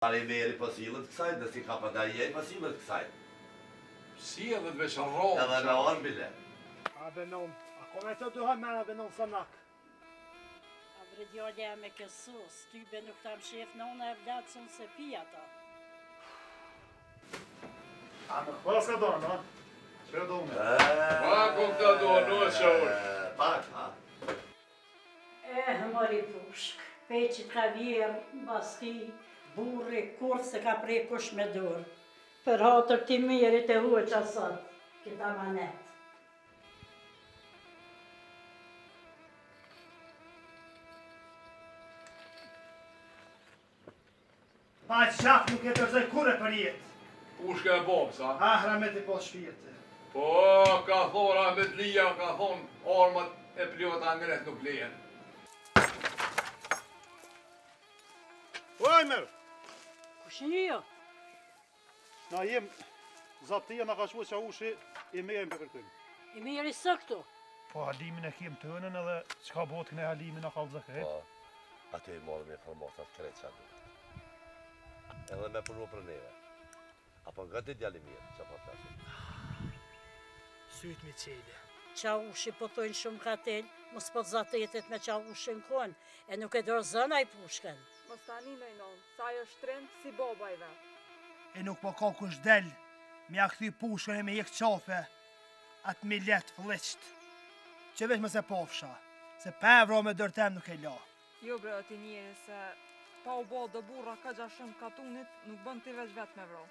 Pari Imeri po sillet kësaj, dhe si ka pa daj po sillet kësaj. Sillet veç rrallë. Edhe me armë bile. A be non, a ko me të duha mena be non sanak? A bre djalja me kësos, ty be nuk ta mshef nona e vllatë son se pi ata. A nuk po s'ka donë, no? Që do unë? Pak unë këta do, nuk e që unë. Pak, ha? Eh, mori pushkë, pej që t'ka vjerrë mbas tij, burri kurrë s'e ka pre kush me dorë. Për hatër t'Ymerit e hoqa sot, këtë amanet. Pa qaf nuk e dorëzoj kurrë për jetë. Pushka e babës, a? Ah, rahmet i pastë shpirti. Po, ka thonë rahmetlia, ka thonë armët e plota ngreh nuk lehen. O, Ymer! Kush një jo? Na jem, zaptia na ka çu Çaushi, Ymerin po e kërkojmë. Ymeri s'o këtu? Po, Halimin e kem tënën edhe çka bëhet këne Halimin na kallëzë krejt. Po, aty i morëm informatat krejt që duhet. Edhe me punu për neve. Apo nga ti djali mirë, që po flasim. Sytë mi qele. Çaushi po thojnë shumë katil, mos po të zatetet me Çaushin kon, e nuk e dorëzon ai pushkën. Mos tani nëj nonë, sa ajo shtrim si baba i vet. E nuk po ka kush del, me ja kthy pushkën e me hjek qafe, atë milet flliqt. Që veç mos e pofsha, se pa e vra me dorë tem nuk e la. Jo bre ti njeri se pa u bo do burra kagja shumë katunit, nuk bën ti veç vet me vra.